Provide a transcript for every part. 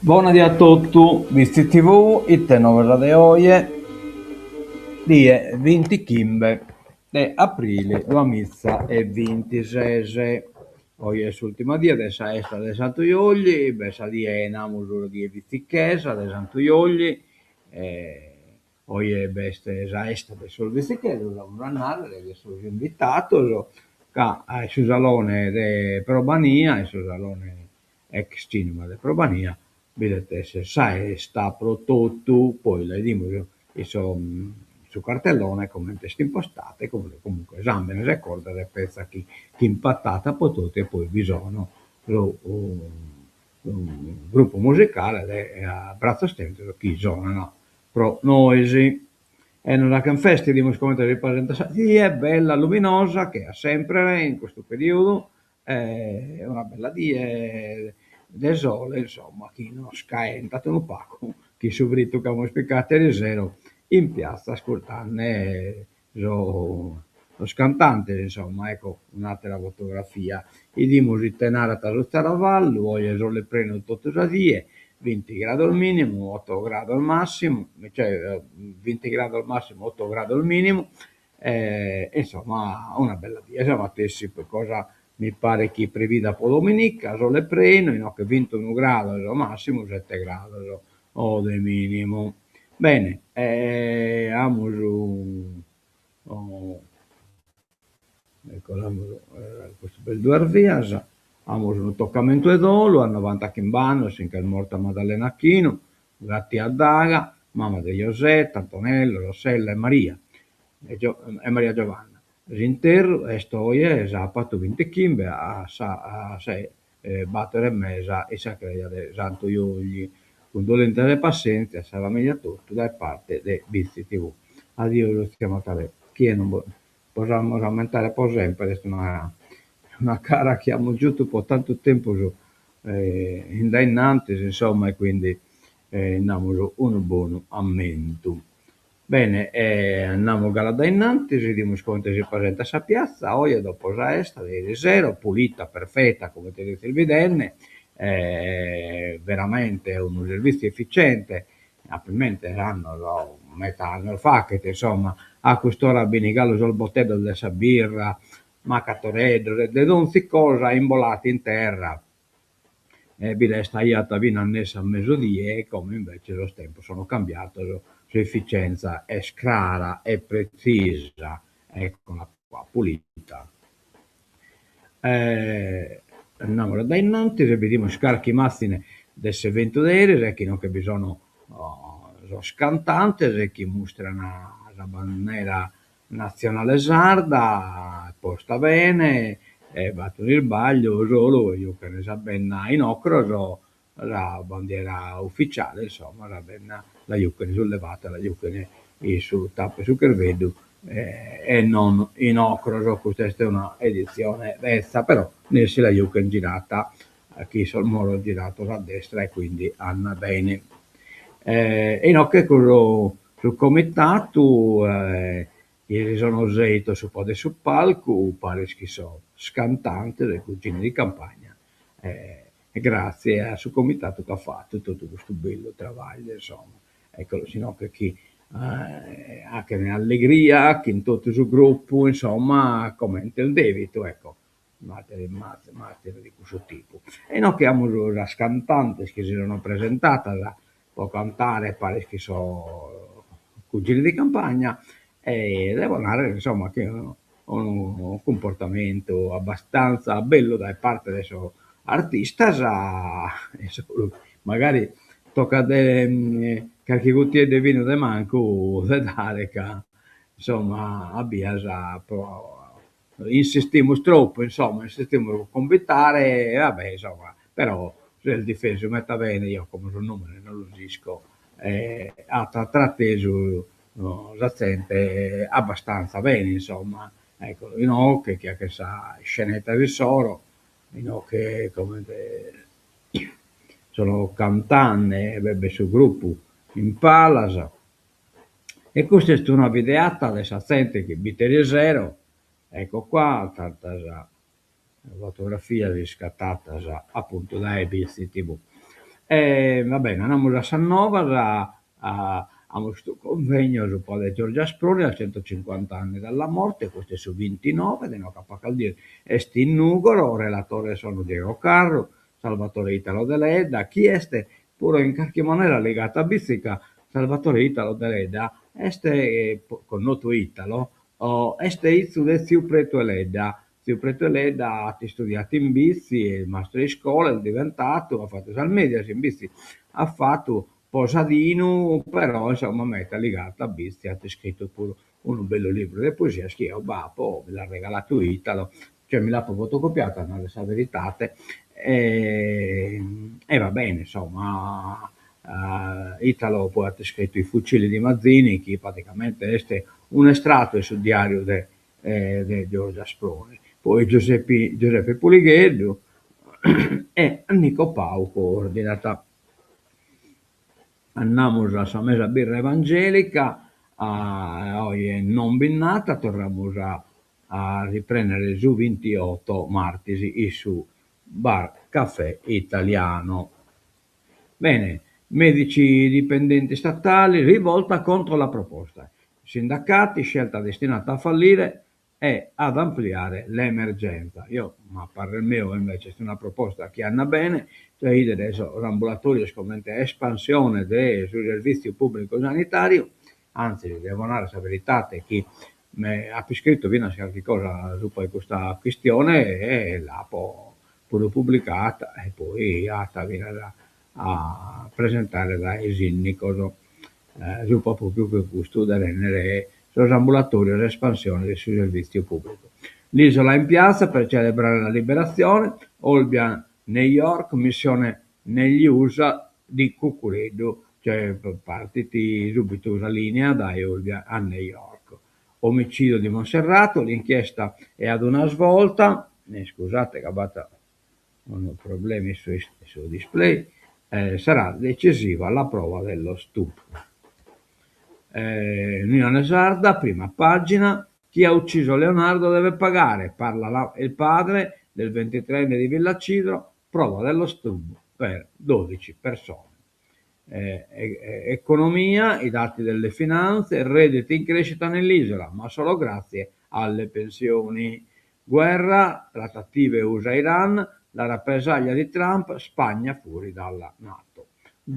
Bona die a totu, Bitzi TV, ite novas de oje, die bintichimbe de aprile duamiza e bintises. Oje est s'ùrtima die de sa 'esta de Santu Juogli, b'est sa die, namus, sa die bitzichesa de Santu Juogli e oje b'est sa 'esta de sos bitzichesos, amus a narrer, de sos invitados, ca in su salone de Probania, in su salone ex cinema de Probania, bi det esser sa 'esta pro totu, poi la 'idimus in su cartellone comente est impostada e comunque sambenes e cordas e petza chin patata pro totu e poi bi sono su gruppu musicale de A Brazzos Tentos chi sonan pro nois. E nos 'achen festa, 'idimus comente si presentat sa die, bella luminosa che a sempre in custu periodu e una bella die de sole insomma chi nos caentat unu pagu chin su frittu chi amus picadu erisero in piazza ascurtende sos cantantes insomma, ecco un'attera fotografia. 'Idimus ite narat su zaravallu, oje sole prenu totu sa die, binti grados minimu, otto grados massimu, cioè binti grados massimu, otto grados minimu E insomma una bella die, sa matessi cosa mi paret chi previda po dominica, sole prenu, inoghe bintunu grados massimu, sette grados de minimu. Bene amus ecco l'amus postu per duas vias, amus unu toccamentu 'e dolu, a novantachimb'annos si nch'est morta Maddalena Chinu, Gattia Daga, mama de Josetta, Antonello, Rossella e Maria e Maria Giovanna. S'interru est oje sàpatu bintichimbe a sas bator e mesa in sa creja de Santu Juogli. Cundolèntzias e passèntzia a sa famìlia totu dae parte de Bitzi TV. Adiosu tzia Matalè. Chie non bos amus a ammentare pro semper, est una una cara chi amus giutu pro tantu tempus in dae innantis, insomma, e quindi nd'amus unu bonu ammentu. Bene, andamus galu a dae innantis, 'idimus comente si presentat sa piazza, oje dopo sa 'esta de erisero, pulita, perfetta, comente sezis bidende, veramente unu servitziu efficiente, apo in mente annos, meta annos faghet, insomma, a cust'ora b'in galu sos boteddos de sa birra, macatoreddos e de donzi cosa imbolati in terra e bi restaiat finas nessi a mesudie e como invece sos tempos sono cambiados, s'efficienza est crara e pretzisa, eccola qua, pulita. Andamus a dae innantis e bidimus carchi immazine de s'eventu de eris e chi inoghe bi sono sos cantantes chi mustran sa bandera Natzionale sarda, posta bene, e b'at un'isbagliu solu, juchen sa benna in ocros, sa bandiera ufficiale, insomma, sa benna la juchen sullevata, la juchen in su tapu 'e su cherveddu e non in ocros, custa est una editzione betza, però nessi la juchen girata, chin sos moros girados a destra e quindi andat bene. E inoghe cun Su comitatu chi si sono seitos supra de su palcu paris chin sos cantantes e Cugini di Campagna e gratzie a su comitatu chi at fatu totu custu bellu trabagliu insomma. Eccolos inoghe chi 'achen allegria chin totu su gruppu insomma comente est devitu ecco un'atera de cussu tipu. E inoghe amus sas cantantes chi si sono presentadas pro cantare paris chin sos Cugini di Campagna e devo narrer insomma chi unu cumportamentu abbastanza bellu dae parte de sos artistas e magari tocat de carchi guttieddu 'e binu de mancu de dare ca insomma a bias pro Insistimus tropu, insomma, insistimus pro cumbitare e va bè, insomma, però s'est difesu meta bene, eo como su nùmene non lu isco, e at tratesu sa zente abbastanza bene, insomma, ecco, inoghe chi 'achen sa iscenetta issoro, inoghe comente sono cantende b'est su gruppu in palas E custa est una videata de sa zente chi b'it erisero, ecco qua tantas fotografias iscatadas apuntu dae Bitzi TV. E va bene, andamus a sas novas, amus custu convegno subra de Giorgio Asproni a centocinquanta anni dalla morte, custu est su bintinoe de inoghe a pagas dies, est in Nùgoro, relatores sono Diego Carru, Salvatore Italo Deledda, chi est puru in carchi manera ligadu a Bitzi ca Salvatore Italo Deledda est, connotu Italo, est 'izu de tziu Pretu 'Eledda, tziu Pretu 'Eledda at istudiadu in Bitzi, mastru 'e iscola est diventadu, at fatu sas medias in Bitzi, at fatu posadinu, però insomma meda ligadu a Bitzi, at iscritu puru unu bellu libru de poesias chi eo b'apo, mi l'at regaladu Italo, cioè mi l'apo fotocopiadu a narrer sa veridade e e va bene insomma Italo poi at iscritu I fucili di Mazzini chi praticamente est un'estratu 'e su diariu de de Giorgio Asproni, poi Giuseppi Giuseppe Puligheddu e Nico Pau coordinat. Andamus a sa mesa birra evangelica, oje non bi nd'at, torramus a a riprendere su bintioto martis in su bar Caffè Italiano. Bene, medici dipendenti statali, rivolta contro la proposta. Sindacati, scelta destinata a fallire e ad ampliare l'emergenza. Io, ma a parrer meu, invece est una proposta chi andat bene, cioè 'idere sos ambulatorios comente espansione de su servitziu pubblicu sanitariu, antzis devo narrer sa veridade chi apo iscritu finas carchi cosa subra 'e custa chistione e l'apo puru publicata e poi ata finas a presentare dae sindicos subra propriu custu de rennere sos ambulatorios espansione de su servitziu pubblicu. L'isola in piazza per celebrare la liberazione, Olbia New York, missione negli USA di Cuccureddu, cioè partit subitu sa linea dae Olbia a New York. Omicidio di Monserrato, l'inchiesta è ad una svolta, scusate ca b'at unu problema in su su display, sarà decisiva la prova dello stupro. Unione Sarda, prima pagina, chi ha ucciso Leonardo deve pagare, parla la, il padre del 23enne di Villacidro, prova dello stupro per 12 persone. Economia, i dati delle finanze, redditi in crescita nell'isola, ma solo grazie alle pensioni. Guerra, trattative USA-Iran, la rappresaglia di Trump, Spagna fuori dalla Nato.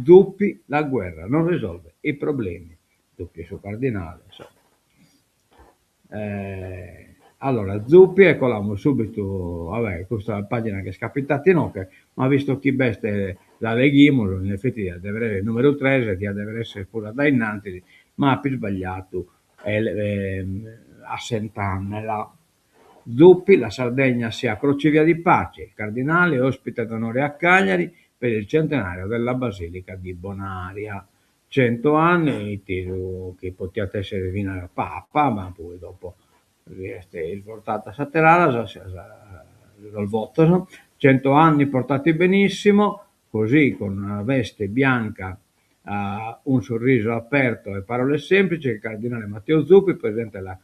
Zuppi, la guerra non risolve i problemi. Zuppi su cardinale, insomma. Allora, Zuppi e colamus subitu, va bè, custa pagina ch'est capitata inoghe, ma visto chi b'est la leghimus, in effetti diat dever esser numeru tres, diat dever esser puru a dae innantis, ma apo isbagliadu assentandela. Zuppi, la Sardegna sia crocevia di pace, il cardinale ospite d'onore a Cagliari per il centenario della Basilica di Bonaria. Cento anni, intesu chi potiat essere finas papa, ma poi dopo si est isvortata a s'ater'ala sos votos. Cento anni portati benissimo, così con una veste bianca, un sorriso aperto e parole semplici, il cardinale Matteo Zuppi, presidente della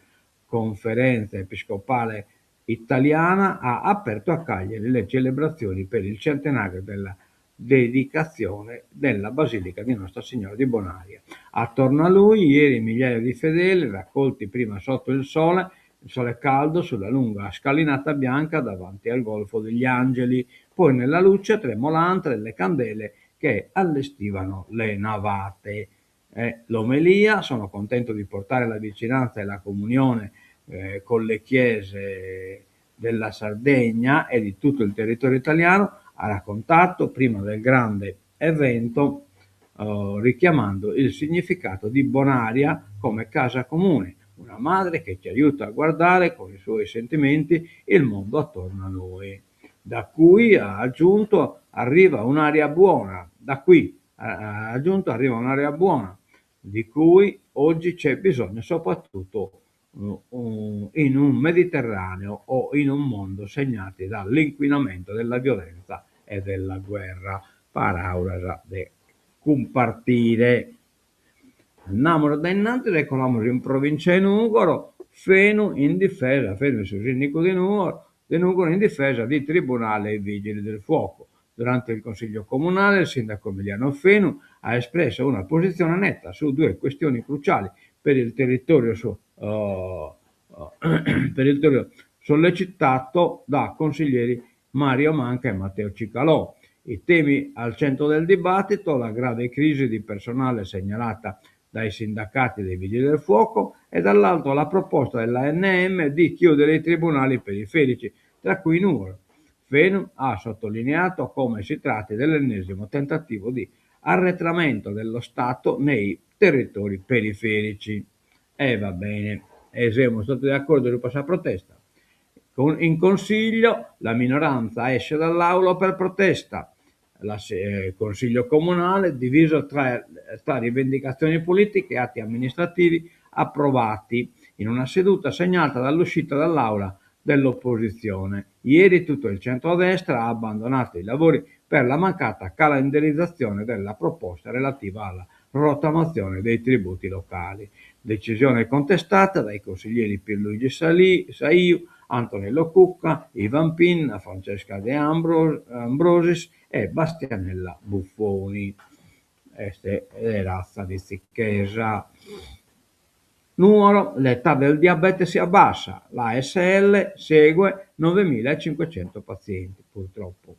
Conferenza Episcopale Italiana, ha aperto a Cagliari le celebrazioni per il centenario della dedicazione della Basilica di Nostra Signora di Bonaria. Attorno a lui ieri migliaia di fedeli raccolti prima sotto il sole, il sole caldo sulla lunga scalinata bianca davanti al Golfo degli Angeli, poi nella luce tremolante delle candele che allestivano le navate. Eh, l'omelia, sono contento di portare la vicinanza e la comunione eh, con le chiese della Sardegna e di tutto il territorio italiano, ha raccontato prima del grande evento eh, richiamando il significato di Bonaria come casa comune, una madre che ci aiuta a guardare con i suoi sentimenti il mondo attorno a noi. Da cui, ha aggiunto, arriva un'aria buona, da qui, ha aggiunto, arriva un'aria buona, di cui oggi c'è bisogno soprattutto in un Mediterraneo o in un mondo segnati dall'inquinamento, della violenza e della guerra. Paraulas de cumpartire. Andamus dae innantis e colamus in provincia 'e Nugoro, Fenu in difesa, Fenu est su sindicu de Nugoro, de Nugoro in difesa di tribunale e vigili del fuoco. Durante il Consiglio comunale il sindaco Emiliano Fenu ha espresso una posizione netta su due questioni cruciali per il territorio, per il territorio sollecitato da consiglieri Mario Manca e Matteo Cicalò. I temi al centro del dibattito, la grave crisi di personale segnalata dai sindacati dei Vigili del Fuoco e dall'altro la proposta dell'ANM di chiudere i tribunali periferici, tra cui Nuoro. Fenu ha sottolineato come si tratti dell'ennesimo tentativo di arretramento dello Stato nei territori periferici. E va bene, e semus totu de acordu subra sa protesta. In Consiglio la minoranza esce dall'aula per protesta. La Consiglio comunale diviso tra, tra rivendicazioni politiche e atti amministrativi approvati in una seduta segnata dall'uscita dall'aula dell'opposizione. Ieri tutto il centrodestra ha abbandonato i lavori per la mancata calendarizzazione della proposta relativa alla rottamazione dei tributi locali. Decisione contestata dai consiglieri Pierluigi Saiu, Antonello Cucca, Ivan Pinna, Francesca De Ambrosis e Bastianella Buffoni. Est de ratza bitzichesa. Nuoro, l'età del diabete si abbassa, l'ASL segue 9.500 pazienti, purtroppo.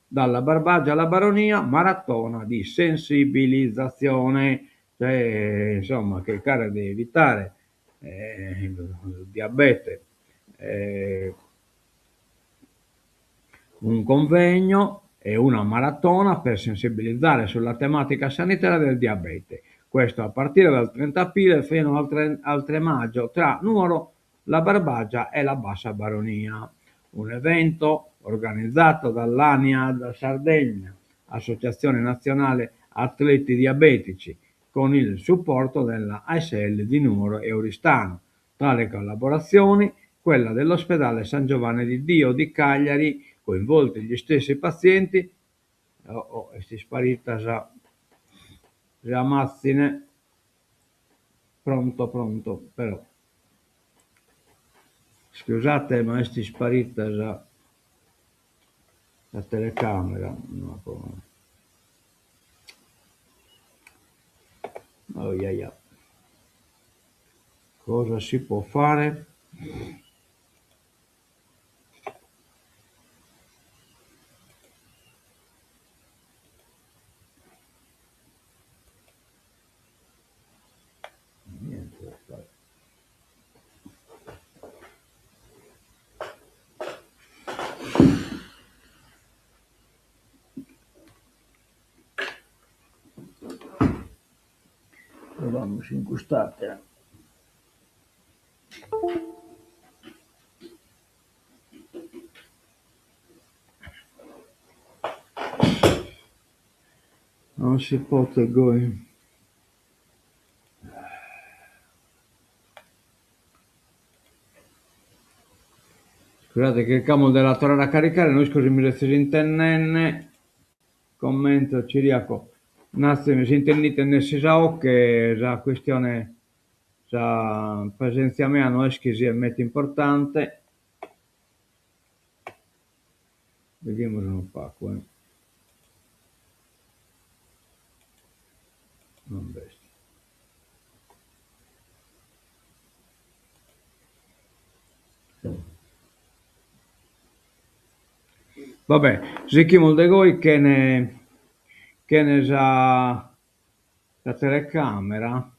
Dalla Barbagia alla Baronia, maratona di sensibilizzazione, cioè, insomma, chircare di evitare eh, il diabete. Eh, un convegno e una maratona per sensibilizzare sulla tematica sanitaria del diabete. Questo a partire dal 30 aprile fino al 3, al 3 maggio tra Nuoro, la Barbagia e la Bassa Baronia. Un evento organizzato dall'ANIAD Sardegna, Associazione Nazionale Atleti Diabetici, con il supporto della ASL di Nuoro e Oristano. Tra le collaborazioni, quella dell'ospedale San Giovanni di Dio di Cagliari, coinvolti gli stessi pazienti. Oh, oh, est isparita sa, sa matzine. Pronto, pronto, però. Scusate, ma est isparita sa, sa telecamera. No, oh, ia, ia. Cosa si può fare? Niente da fare. Provamus in cust'atera. Non si potet goi. Scusate, chircamus de la torrare a caricare, no isco si mi sezis intendende. Commento Ciriaco, Natzemi si intendite nessi sa 'oche, sa questione, sa presentzia mea no est chi siat meta importante. Bidimus unu pagu eh. Non b'est. Va bene, sichimus de goi chene chene sa sa telecamera.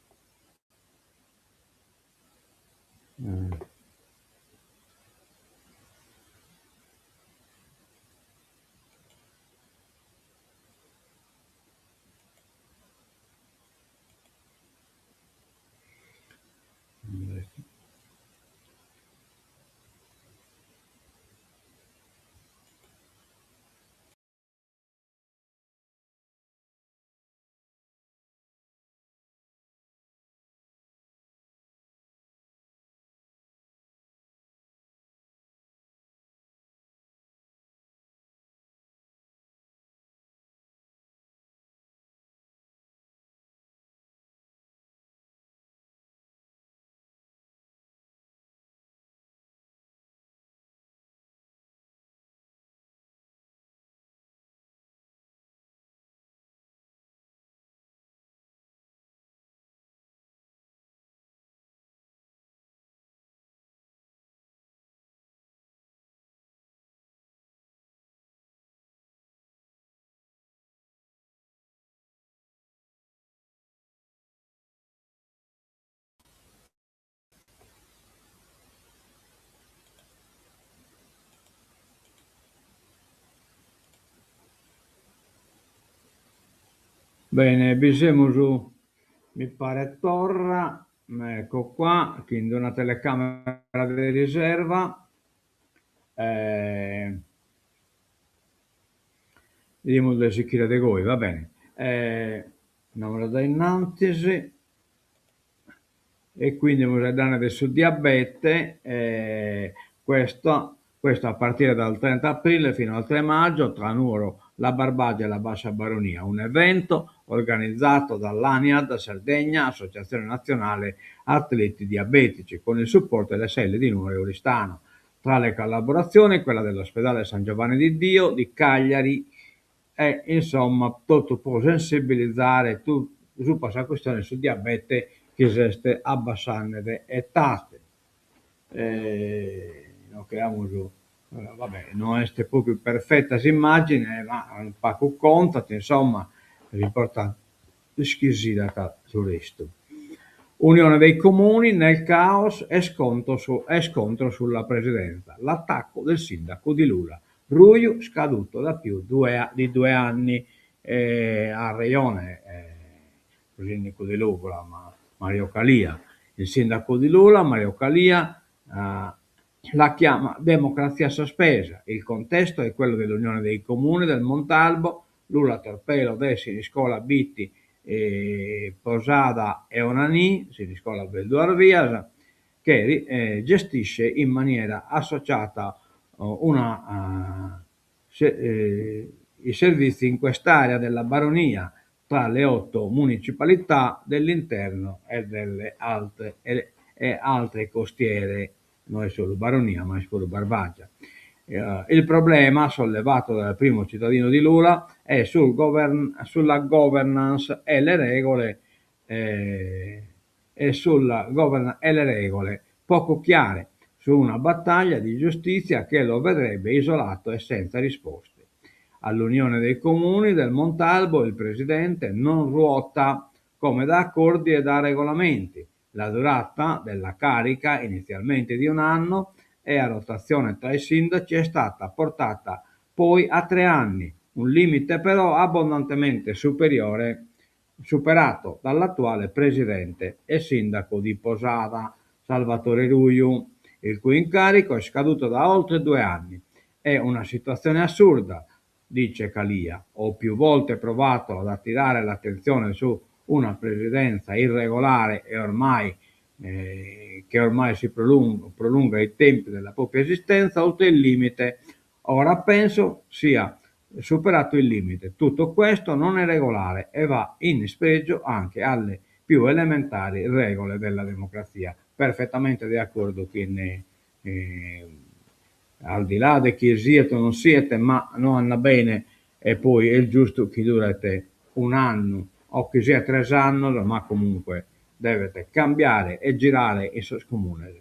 Bene, bi semus, mi paret torra, ecco qua, chin d'una telecamera de riserva Bidimus de sichire de goi, va bene. Andamus a dae innantis e quindi semus faeddande de su diabete e questo questo a partire dal 30 aprile fino al 3 maggio tra Nuoro, la Barbagia e la Bassa Baronia, un evento organizzato dall'ANIAD Sardegna, Associazione Nazionale Atleti Diabetici, con il supporto dell'ASL di Nuoro e Oristano. Tra le collaborazioni quella dell'ospedale San Giovanni di Dio di Cagliari e insomma totu pro sensibilizare subra sa cuestione de su diabete chi s'est abbassande de etade. Inoghe amus, va bè, no est propriu perfetta s'immagine ma pagu contat, insomma, l'importante est chi s'idat su restu. Unione dei Comuni nel caos e scontro e scontro sulla presidenza. L'attacco del sindaco di Lula. Ruiu scaduto da più di 2 anni. At rejone su sindicu de Lula, Mario Calia. Il sindaco di Lula, Mario Calia, la chiama democrazia sospesa. Il contesto è quello dell'Unione dei Comuni del Montalbo, Lula, Torpè, Lodè, Siniscola, Bitti, Posada e Onanì, Siniscola b'est duas bias, che gestisce in maniera associata una i servizi in quest'area della Baronia tra le 8 municipalità dell'interno e delle altre e altre costiere, no est solu Baronia ma est puru Barbagia. Il problema sollevato dal primo cittadino di Lula è sul sulla governance e le regole e sulla governance e le regole poco chiare su una battaglia di giustizia che lo vedrebbe isolato e senza risposte. All'Unione dei Comuni del Montalbo il presidente non ruota come da accordi e da regolamenti. La durata della carica, inizialmente di un anno, e a rotazione tra i sindaci è stata portata poi a 3 anni, un limite però abbondantemente superiore, superato dall'attuale presidente e sindaco di Posada, Salvatore Ruiu, il cui incarico è scaduto da oltre 2 anni. È una situazione assurda, dice Calia. Ho più volte provato ad attirare l'attenzione su una presidenza irregolare e ormai che ormai si prolunga i tempi della propria esistenza oltre il limite. Ora penso sia superato il limite. Tutto questo non è regolare e va in spregio anche alle più elementari regole della democrazia. Perfettamente de acordu chin al di là de chi siet o non siet, ma no andat bene e poi est giustu chi duret un'annu o chi siat tres annos, ma comunque devet cambiare e girare in sos comunes.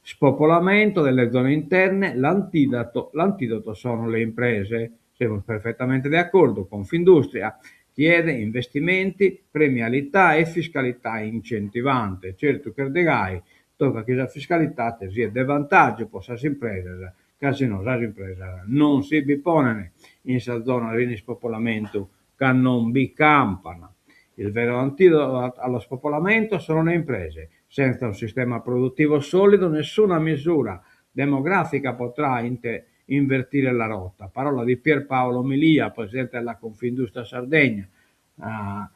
Spopolamento delle zone interne, l'antidoto, l'antidoto sono le imprese. Semus perfettamente de acordu, Confindustria chiede investimenti, premialità e fiscalità incentivante. Certu ch'est de gai, tocat chi sa fiscalidade siet de vantàgiu pro sas impresas, ca si no sas impresas non si bi ponent in sas zonas in ispopolamentu ca non bi campan. Il vero antidoto allo spopolamento sono le imprese. Senza un sistema produttivo solido nessuna misura demografica potrà invertire la rotta. Parola di Pierpaolo Milia, presidente della Confindustria Sardegna.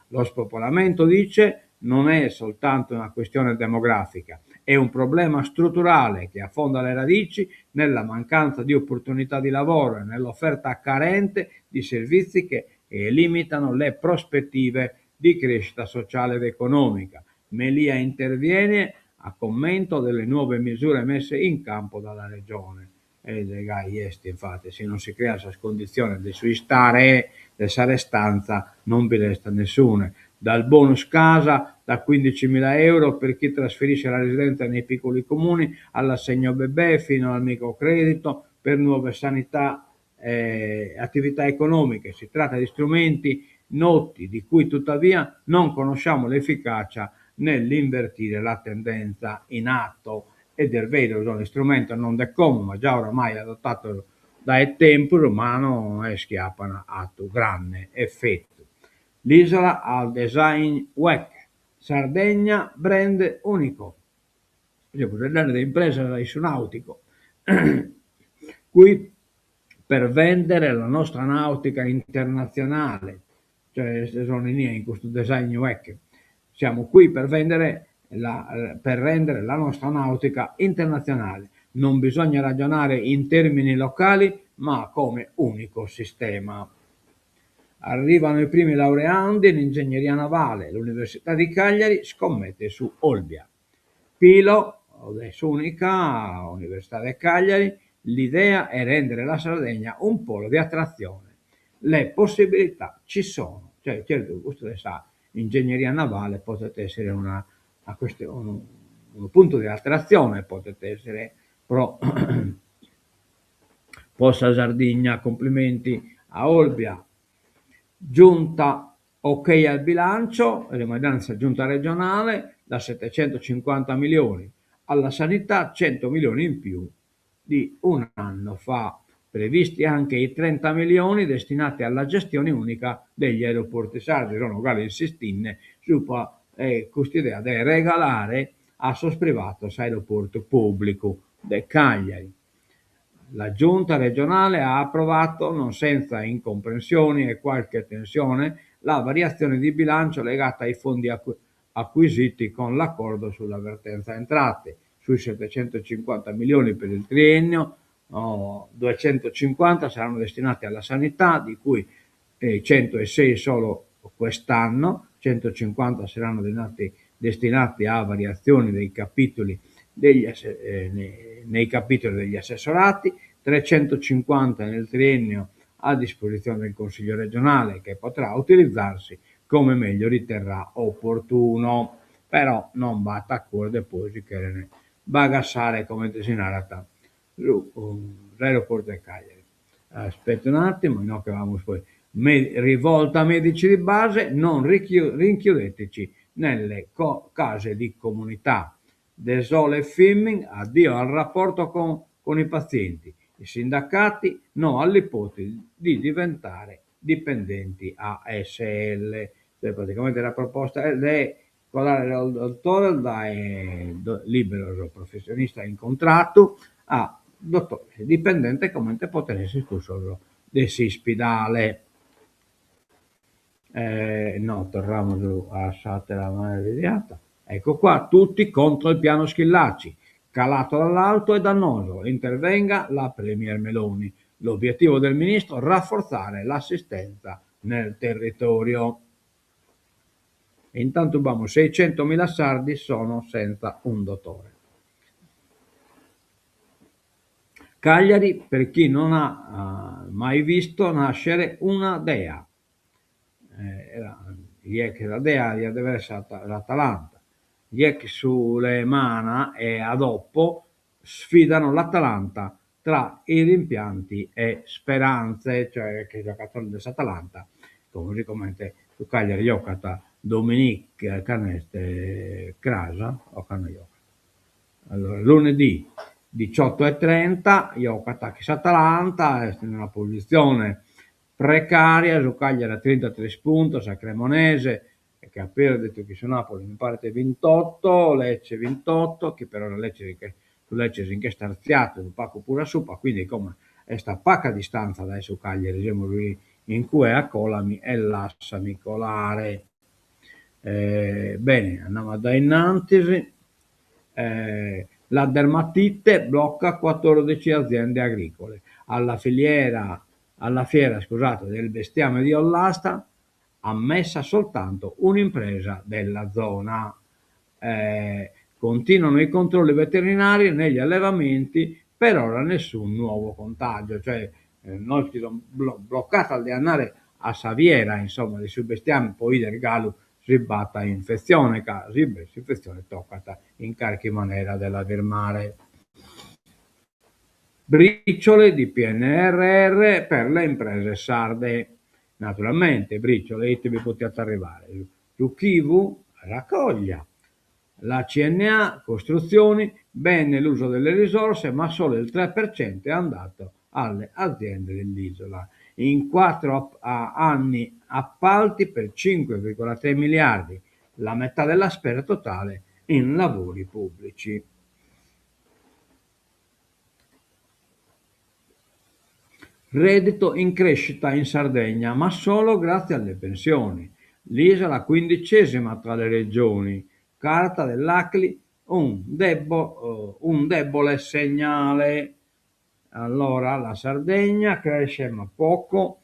Lo spopolamento, dice, non è soltanto una questione demografica, è un problema strutturale che affonda le radici nella mancanza di opportunità di lavoro e nell'offerta carente di servizi che limitano le prospettive di crescita sociale ed economica. Melia interviene a commento delle nuove misure messe in campo dalla Regione. E de gai est, infatti, si non si crean sas conditziones de su istare, de sa restanza, non bi restat nessune. Dal bonus casa da 15.000 euro per chi trasferisce la residenza nei piccoli comuni, all'assegno bebè fino al microcredito per nuove sanità e attività economiche. Si tratta di strumenti noti di cui tuttavia non conosciamo l'efficacia nell'invertire la tendenza in atto. Ed est beru, sono istrumentos non de como, ma già oramai adottados dae tempus, ma no est chi apan atu grande efetu. L'isola al Design Week, Sardegna brand unico. Semus faeddende de impresas in su nauticu. Qui per vendere la nostra nautica internazionale, cioè sono inie in custu Design Week, siamo qui per vendere la per rendere la nostra nautica internazionale, non bisogna ragionare in termini locali ma come unico sistema. Arrivano i primi laureandi in ingegneria navale, l'Università di Cagliari scommette su Olbia. Pilo de s'Unica, Università de Cagliari, l'idea è rendere la Sardegna un polo di attrazione, le possibilità ci sono. Cioè, certu, custu de sa ingegneria navale podet essere una unu unu puntu de atratzione podet essere pro po sa Sardigna. Complimenti a Olbia. Giunta ok al bilancio, semus sa Giunta regionale, da 750 milioni alla sanità 100 milioni in più di un anno fa. Previsti anche i 30 milioni destinati alla gestione unica degli aeroporti sardi. Sono galu insistinde subra custa idea de regalare a sos privados s'aeroportu pùblicu de Cagliari. La giunta regionale ha approvato, non senza incomprensioni e qualche tensione, la variazione di bilancio legata ai fondi acquisiti con l'accordo sulla vertenza entrate, sui 750 milioni per il triennio, 250 saranno destinati alla sanità, di cui 106 solo quest'anno, 150 saranno destinati a variazioni dei capitoli degli, nei capitoli degli assessorati, 350 nel triennio a disposizione del Consiglio regionale che potrà utilizzarsi come meglio riterrà opportuno. Però non b'at acordu e poi si cheren bagassare comente si narat s'aeroportu de Cagliari. Aspetta un attimo, inoghe amus poi rivolta medici di base, non rinchiudeteci nelle case di comunità. Desole Fimming, addio al rapporto con, con i pazienti. I sindacati no all'ipotesi di diventare dipendenti ASL. Cioè praticamente la proposta è de colare sos dotores dae liberos professionistas in contratu a dotores dipendentes comente podent esser cussos de s'ispidale. No, torramus a s'atera manera Ecco qua, tutti contro il piano Schillaci, calato dall'alto è dannoso, intervenga la Premier Meloni. L'obiettivo del ministro rafforzare l'assistenza nel territorio. E intanto b'amus 600.000 sardi sono senza un dottore. Cagliari, per chi non ha mai visto nascere una dea. La dea diat dever esser l'Atalanta. Gli ex Sulemana e Adopo sfidano l'Atalanta tra i rimpianti e speranze, cioè che giocatore de s'Atalanta, così comente su Cagliari giocat Dominique cando est cras o cando giocat. Allora lunedì 18:30 giocat chin s'Atalanta, est in una positzione precaria, su Cagliari at trintatres puntos, sa Cremonese chi at perdidu chin su Napoli mi paret vintotto, Lecce vintotto, chi però Lecce su Lecce si nch'est artziadu unu pagu prus a subra, quindi como est a paga distanza dae su Cagliari, semus in cue a colami e lassami colare. Bene, andamus a dae innantis. La dermatite blocca 14 aziende agricole. Alla filiera, alla fiera scusate, del bestiame di Ollasta ammessa soltanto un'impresa della zona. Continuano i controlli veterinari negli allevamenti, per ora nessun nuovo contagio, cioè nois chi son bloccadas de andare a sa fiera, insomma, de su bestiame po 'ider galu si b'at infetzione, ca si b'est s'infetzione tocat in carchi manera de la firmare. Briciole di PNRR per le imprese sarde. Naturalmente, briciole, ite bi potiat arrivare? Su Chivu, sa coglia. La CNA, costruzioni, bene l'uso delle risorse, ma solo il 3% è andato alle aziende dell'isola. In 4 anni appalti per 5,3 miliardi, la metà della spesa totale in lavori pubblici. Reddito in crescita in Sardegna, ma solo grazie alle pensioni. L'isola 15ª tra le regioni. Carta dell'Acli un un debole segnale. Allora la Sardegna cresce ma poco,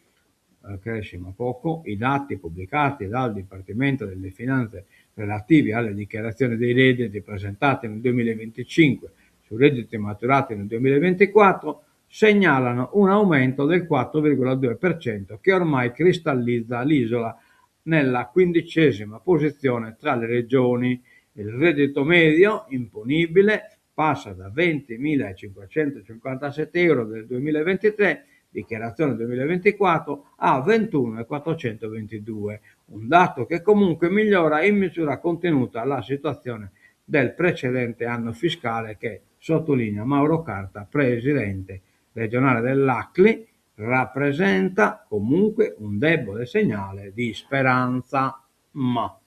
cresce ma poco. I dati pubblicati dal Dipartimento delle Finanze relativi alle dichiarazioni dei redditi presentate nel 2025 su redditi maturati nel 2024 segnalano un aumento del 4,2% che ormai cristallizza l'isola nella 15ª posizione tra le regioni. Il reddito medio imponibile passa da 20.557 euro del 2023, dichiarazione 2024, a 21.422, un dato che comunque migliora in misura contenuta la situazione del precedente anno fiscale che, sottolinea Mauro Carta, presidente regionale dell'Acli, rappresenta comunque un debole segnale di speranza. Ma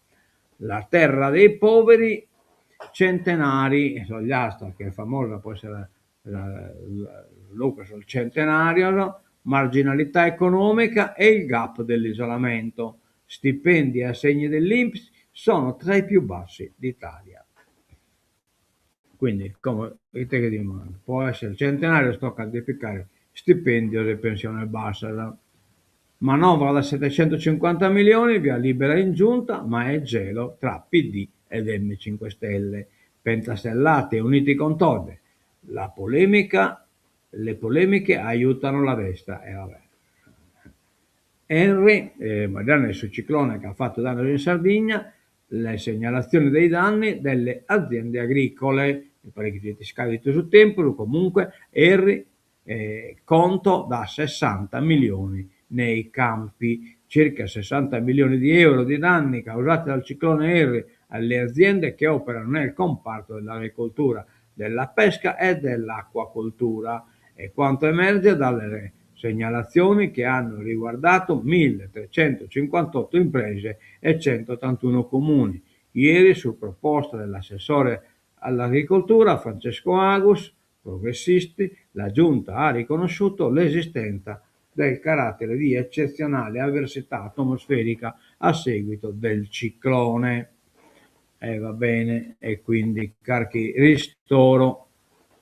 la terra dei poveri centenari, s'Ogliastra che est famosa po essere logu 'e sos centenarios, marginalità economica e il gap dell'isolamento, stipendi e assegni dell'Inps sono tra i più bassi d'Italia. Quindi, como ite cherimus, po essere centenarios tocat de picare stipendios e pensiones bassas. Manovra da 750 milioni, via libera in giunta, ma è gelo tra PD ed M 5 Stelle. Pentastellati uniti con Todde. La polemica, le polemiche aiutano la destra. E vabbè. Henry, faeddende 'e su ciclone chi at fatu dannos in Sardigna, le segnalazioni dei danni delle aziende agricole, mi paret chi siet iscadidu su tempus, comunque Henry conto da 60 milioni nei campi, circa 60 milioni di euro di danni causati dal ciclone Henry alle aziende che operano nel comparto dell'agricoltura, della pesca e dell'acquacoltura. È quanto emerge dalle segnalazioni che hanno riguardato 1.358 imprese e 181 comuni. Ieri, su proposta dell'assessore all'agricoltura Francesco Agus, progressisti, la Giunta ha riconosciuto l'esistenza del carattere di eccezionale avversità atmosferica a seguito del ciclone. E va bene, e quindi carchi ristoro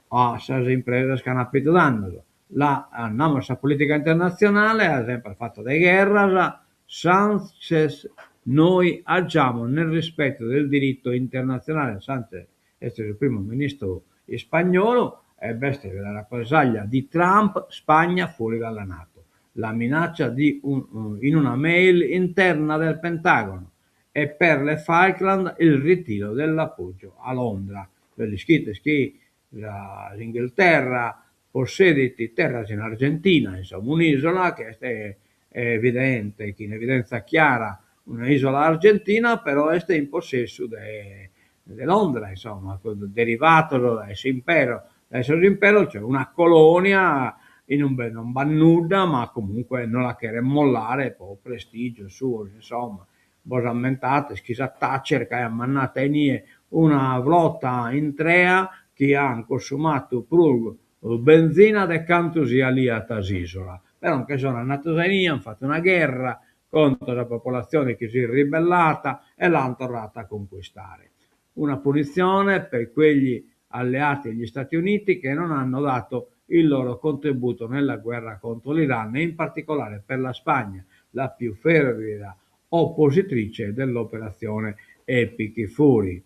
a sas impresas chi an apidu dannos. La, andamus a sa politica internatzionale, semper fata de gherras, Sanchez, noi agiamo nel rispetto del diritto internazionale, Sanchez est su primu ministru ispagnolu e b'est la rappresaglia di Trump, Spagna fuori dalla Nato, la minaccia di un, in una mail interna del Pentagono e per le Falkland il ritiro dell'appoggio a Londra. L'ischides chi s'Inghilterra possedit terras in Argentina, insomma un'isola chi est evidente, chi in evidenza chiara una isola argentina, però est in possessu de de Londra, insomma, derivados dae s'impero, dae sos imperos, cioè una colonia inube non b'at nudda, ma comunque non la cheret mollare po prestigios suos, insomma. Bos ammentades chi sa Thatcher ch'aiat mandadu a inie una flota intrea chi an consumadu prus benzina de cantu si 'aliat s'isola. Però nche sono andados a inie, an fatu una gherra contra sa popolatzione chi s'est ribellata e l'an torrata a conquistare. Una punizione per quegli alleati degli Stati Uniti che non hanno dato il loro contributo nella guerra contro l'Iran e in particolare per la Spagna, la più fervida oppositrice dell'operazione Epic Fury.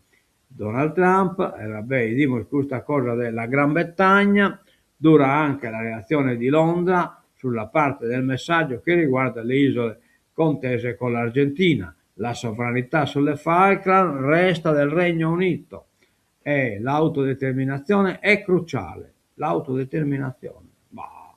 Donald Trump, e vabbè, 'idimus custa cosa de la Gran Bretagna, dura anche la reazione di Londra sulla parte del messaggio che riguarda le isole contese con l'Argentina. La sovranità sulle Falkland resta del Regno Unito e l'autodeterminazione è cruciale. L'autodeterminazione, bah,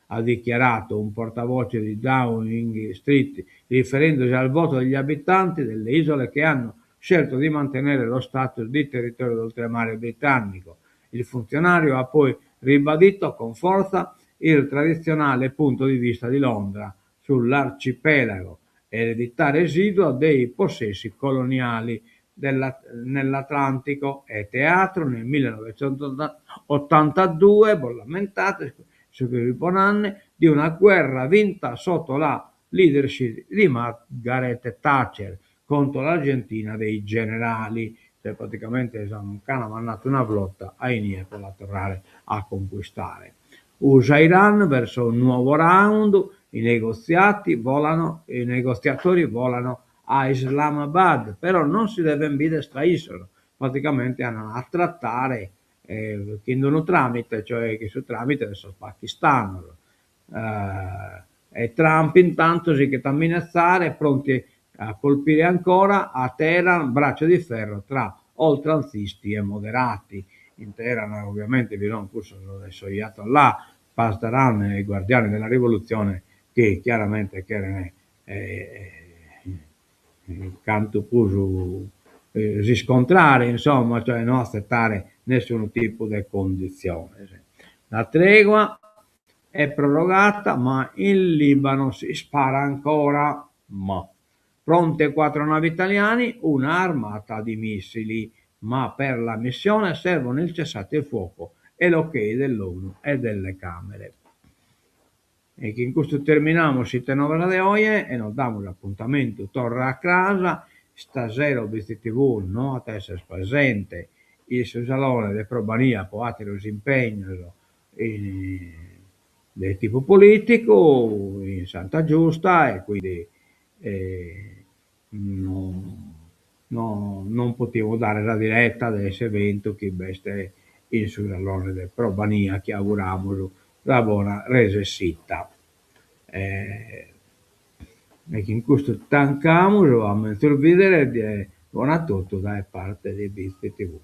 ha dichiarato un portavoce di Downing Street riferendosi al voto degli abitanti delle isole che hanno scelto di mantenere lo status di territorio d'oltremare britannico. Il funzionario ha poi ribadito con forza il tradizionale punto di vista di Londra sull'arcipelago, eredità residua dei possessi coloniali nell'Atlantico e teatro nel 1982, bos l'ammentades, su chi fipo nande, de una gherra vinta sotto la leadership di Margaret Thatcher contro l'Argentina dei generali, cioè praticamente ch'an mandadu una flotta a inie pro la torrare a conquistare. USA-Iran verso un nuovo round, i negoziati volano, i negoziatori volano a Islamabad, però non si deven bider tra issos, praticamente andan a trattare chin d'unu tramite, cioè chin su tramite de sos pachistanos. E Trump intantu sighit a minetzare, pronti a colpire ancora a Teheran, braccio di ferro tra oltranzisti e moderati. In Teheran ovviamente bi sun cussos de sos Ayatollah, Pasdaran e guardiani della rivoluzione, chi chiaramente cheren cantu prus s'iscontrare insomma, cioè no atzettare nessunu tipu de conditziones. La tregua è prorogata ma in Libano si spara ancora. Ma pronte quattro navi italiane, una armata di missili, ma per la missione servono il cessate il fuoco e l'ok dell'ONU e delle Camere. E chin custu terminamus Ite Novas de oje e nos damus apuntamentu torra a cras, istasero BitziTv no at esser presente in su salone de Probania pro atteros impegnos de tipu politicu in Santa Giusta e quindi no non potimus dare sa diretta de s'eventu chi b'est in su salone de Probania chi auguramus sa bona resessida. E chin custu tancamus, a menzus bidere e bona a totu dae parte de BitziTv.